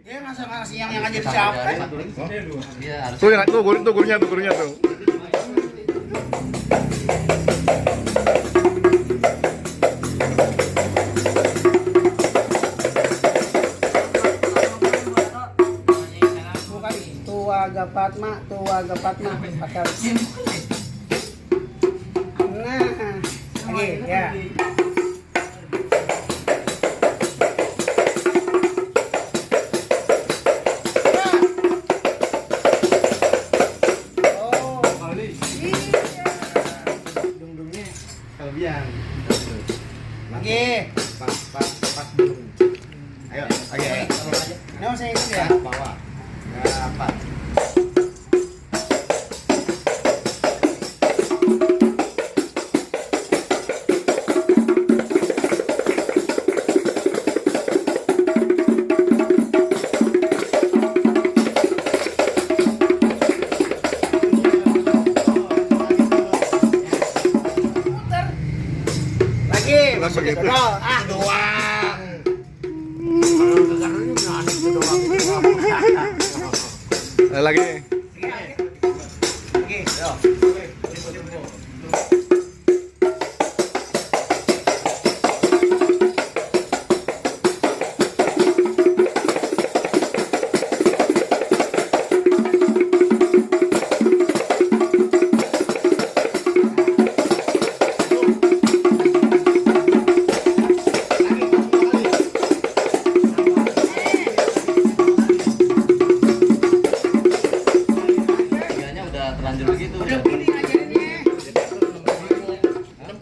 Dia ngasih yang ngajarin siapa? Iya, harus. Tuh gurunya tuh. Tua Gapatma pakai. Nah, lagi ya. Kelebihan. Lagi. Pas dulu. Ayo, oke. Nah, saya ikut ya. Bawah. Dapat. Lagi. Begitu. Doang. Lagi. Lagi. Dianya udah terlanjur begitu. Udah bunyi ngajarinnya. Emang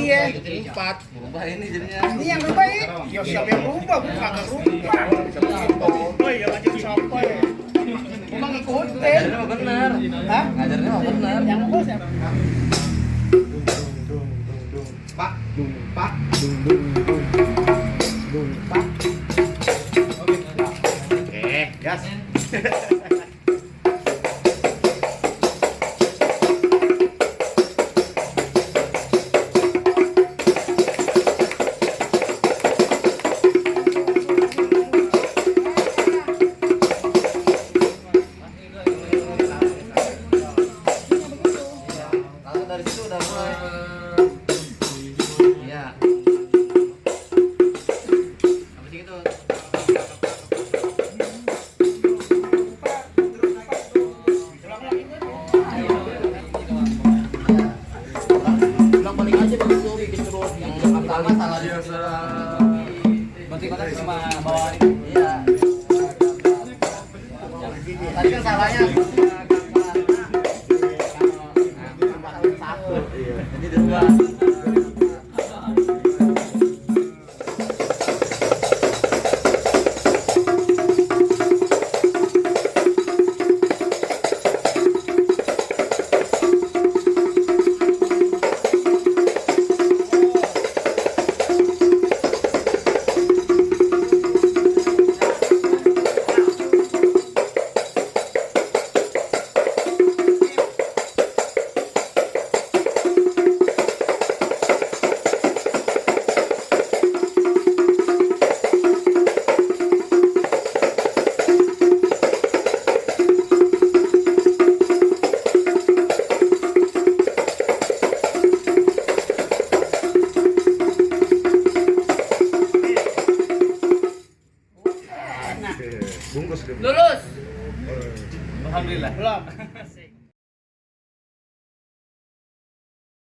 iya. Berubah ini jadinya. Ini yang terbaik. Ya siapa yang rubah? Gue kagak rubah. Oh iya ngajarin siapa ya? Emang ngikutin. Ngajarinnya mah bener. Hah? Ngajarinnya mah bener. Yang ngukul siapa? Pak. Pak. Pak. Oke, gas. Lalu dari situ udah mulai. Iya. Habis gitu. Bilang balik aja bang tuh bikin terus yang pertama salah dia berarti kota cuma bawa iya tadi kan salahnya satu jadi dua. Bungkus dulu. Lulus. Alhamdulillah. Belum.